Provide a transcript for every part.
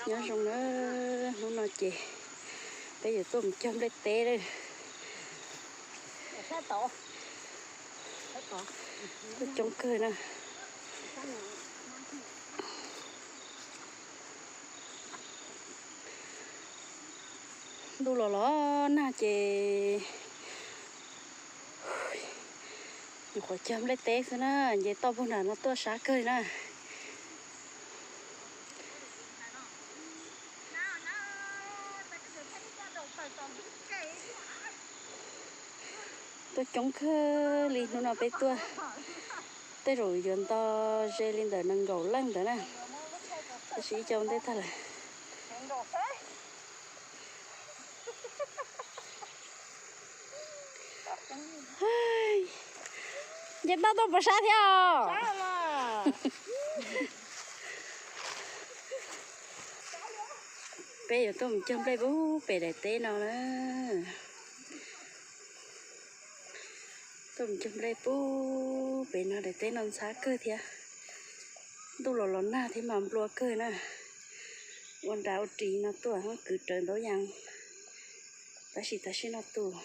Nyob zoo na, hnub no ces peb yuav tuaj mus cog nplej teb lawm. Tuaj coob kawg na. Ntuj los los nag ces nyuam qhuav cog nplej teb xwb na, nce toj puag nram no tuaj sab kawg na. Tuaj coob kawg li, hnub no peb tuaj tej zaum yuav nto ze li ntawm nees nkaum leej ntawd na, tab sis ib co ntej tag lawm. Nce toj tuaj puas sab thiab os? Peb yuav tuaj mus cog nplej pub pem daim teb no na. Tuaj mus cog nplej pub pem no, daim teb no ntxhab kawg thiab. Ntuj los los nag thiab mas nplua kawg na. Ua nrad ua ris no tuaj kwv rawv ntaub yas. Tab sis tam sim no tus,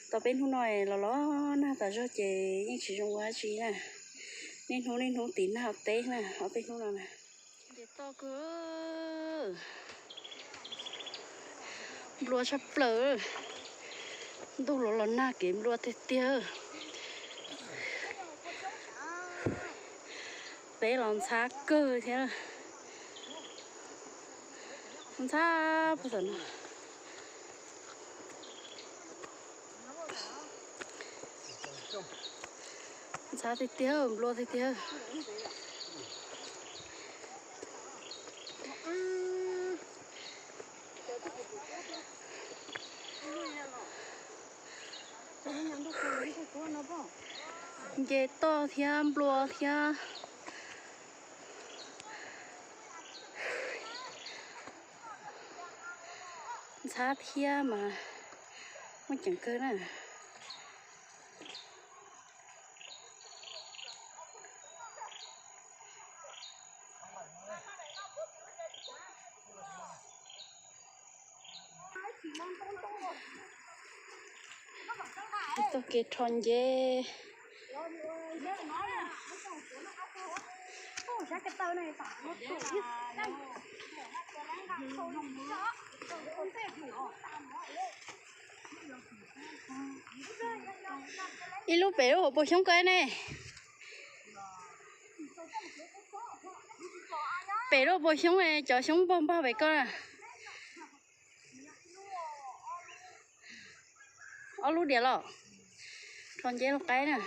tau peb hnub no los los nag tas zog ces yeej tsis zoo ua dab tsi na. Niaj hnub niaj hnub tiv nag ua teb na, ob peb hnub no na. Nce toj kawg, nplua tshaj plaws. Ntuj los los nag kev nplua tiag tiag. Teb los ntxhab kawg thiab. Ntxhab puag tom no. Ntxhab tiag tiag, nplua tiag tiag. Nce toj thiab nplua thiab. Ntxhab thiab mas muaj ceem kawg na. Txoj kev rho nceb. Ib lub pem lub hauv paus xyoob ko ne. Pem lub paus xyoob, cov xyoob npog npog pem ko. Ob lub diam los, rho nceb lub qaib na.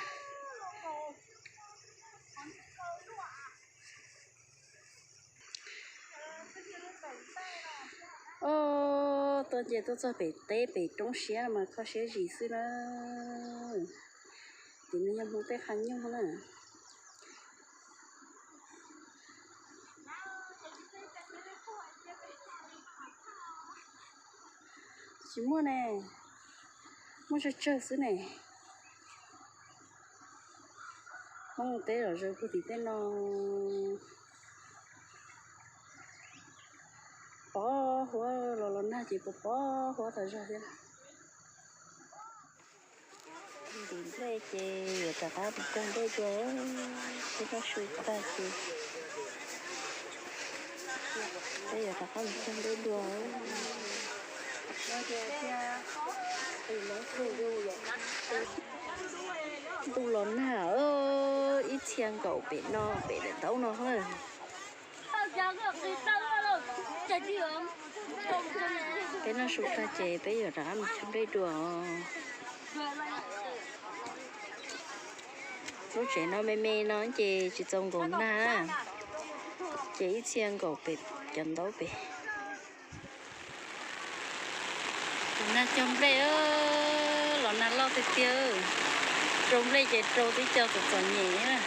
Tuaj nce tuaj txog pem teb pem roob siab mas kho siab zim xwb na. Tim no yog Hmoob tej qhov nyuj na. Tsis muaj ne, muaj tsawg tsawg xwb ne. Hmoob teb zom zaws puag tim tej no. Pov huab los los nag ces pov pov huab tas zog thiab. Ntim nplej ces yuav rov qab mus cog nplej dua, peb noj su tag ces peb yuav rov qab mus cog nplej dua. Ntuj los nag, ib txhia nkaum pem no pem daim ntaub no. Peb noj su tag ces peb yuav rov qab mus cog nplej dua. Lub tsev no me me no ces tsis txaus nkaum nag, ces ib txhia nkaum pem cov ntaub pem. Tus nag cog nplej, los nag loj tiag tiag. Rau nplej ces rau tib co txom txom nyem.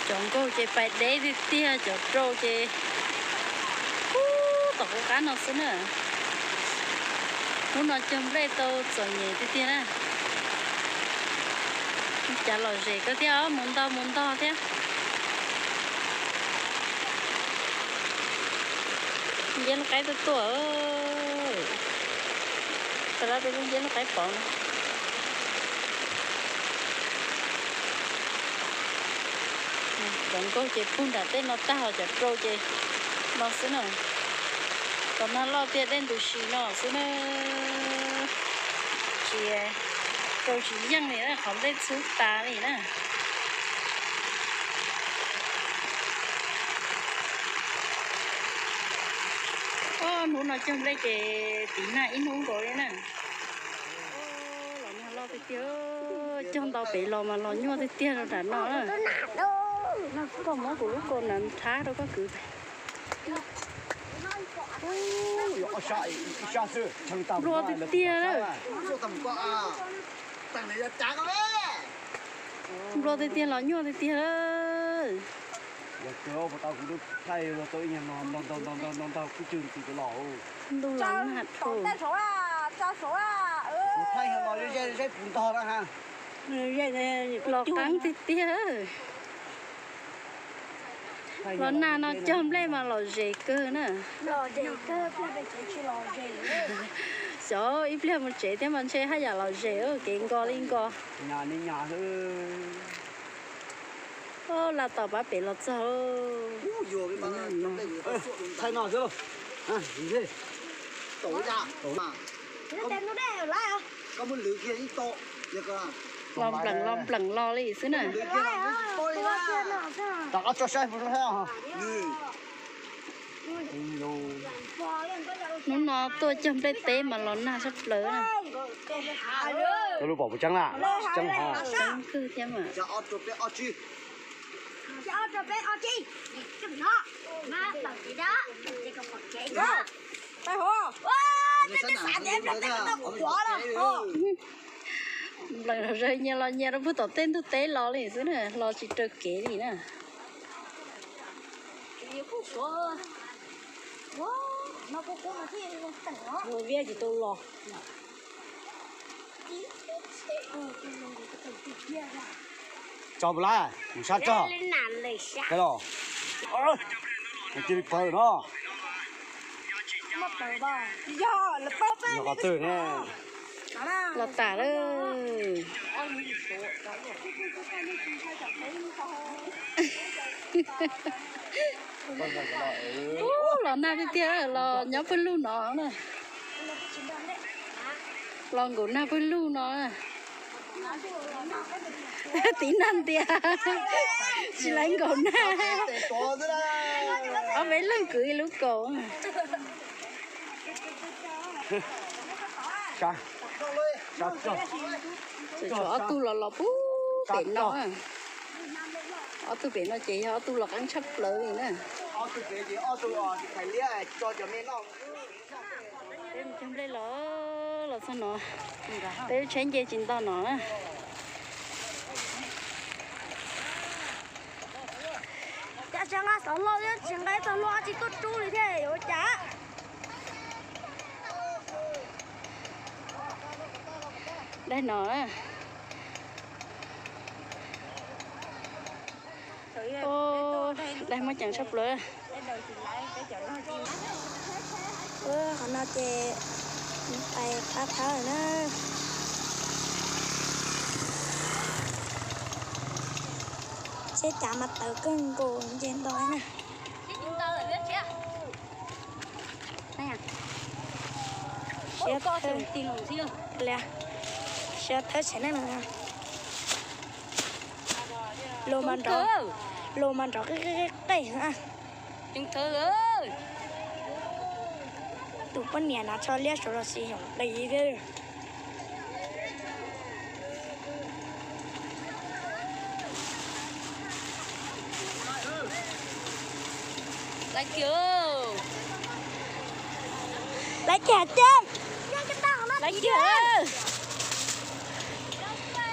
Cov nkaug ces pais deb tiag tiag, cov rau ces ub tom qub qab no xwb na. Hnub no cog nplej tau txom nyem tiag tiag na. Cas lom zem kawg thiab, mus ntog mus ntog thiab. Nceb lub qaib tuaj tuaj, rau lawv peb lub nceb lub qaib pov no. Cov nkaug ces pug nram tej no tag, ho cov rau ces no xwb na. Cov nag loj tiag dej ntws si no xwb na. Tsis rau tsis yeej li na, qhov nplej txhub tas li na. Hnub no cog nplej ces tiv nag ib hnub nkaus li na. Los nag loj tiag tiag, cog ntau pem los mas los nyuaj tiag tiag rau nram no na. Koj muab kuv lub kaus nrhav rau koj kwv. Nplua tiag tiag. Nplua tiag tiag, los nyuaj tiag tiag. Ntuj los nag dhau. Los qeeb tiag tiag. Los nag no cog nplej mas lom zem kawg na. Xyov ib pliag mus tsev thiab mas ntshe haj yam lom zem, kev nkos li nkos. Laj tom pab pem los txog. Los nplees los nplees los li xwb na. Hnub no tuaj cog nplej teb mas los nag sab plaws na. Lub pom puas tseeb na? Tseeb kawg thiab mas. Nplees los zawg nyias los nyias rau puag tom tej ntug teb los li xwb na, los tsis raws kev li na. Tso puas lab, mus sab tso. Los, cia li pawg no. Yog qhov twg ne? Los tas lawm. Ub, los nag tiag tiag, los nyob pawg lug no na. Los nkaum nag pawg lug no. Tiv nag ntias, tsis laiv nkaum nag. Ob peb leeg kwv ib lub kaus. Tseem tshuav ob tug los los puag pem no. Ob tug pem no ces yog ob tug los qeeb tshaj plaws li na. Peb mus cog nplej los, los txog no, peb lub tsheb nce tsis nto no na. Cas tsis nqa xov hlau thiab tsis nqa ib txoj hlua tsis tuaj rub li thiab yuav ua cas? Daim no, daim muaj ceem tshaj plaws. Qhov no ces pais qab thawb na. Seb cas mas tawv kawg nkaus nce nto na. Siab thawb, siab thawb tshais neeg no. Los mas nrov, los mas nrov qej qej qej na. Tus poj niam no tsho liab saud los sis yoom qis thiab. Laiv kiag, laiv kiag, laiv kiag.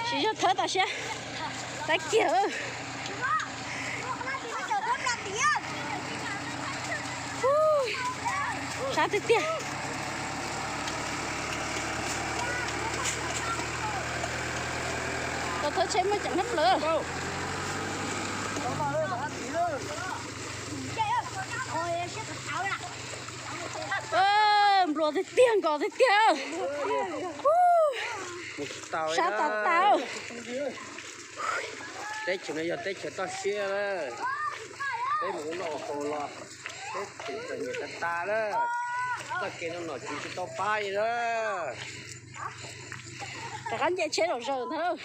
Siv zog thawb tau siab. Laiv kiag. Sab tiag tiag. Tau thawb tsheb muaj ceem nab plaws. Tiag tiag, nkos tiag tiag. Sab tas tas. Teb chaws no yog teb chaws toj siab lawm. Peb mus ua noj ua haus los, peb tseem txom nyem tas tas lawm. Txoj kev no nom tswv tsis tau pab li lawm. Rov qab nce tsheb los zaws ntag.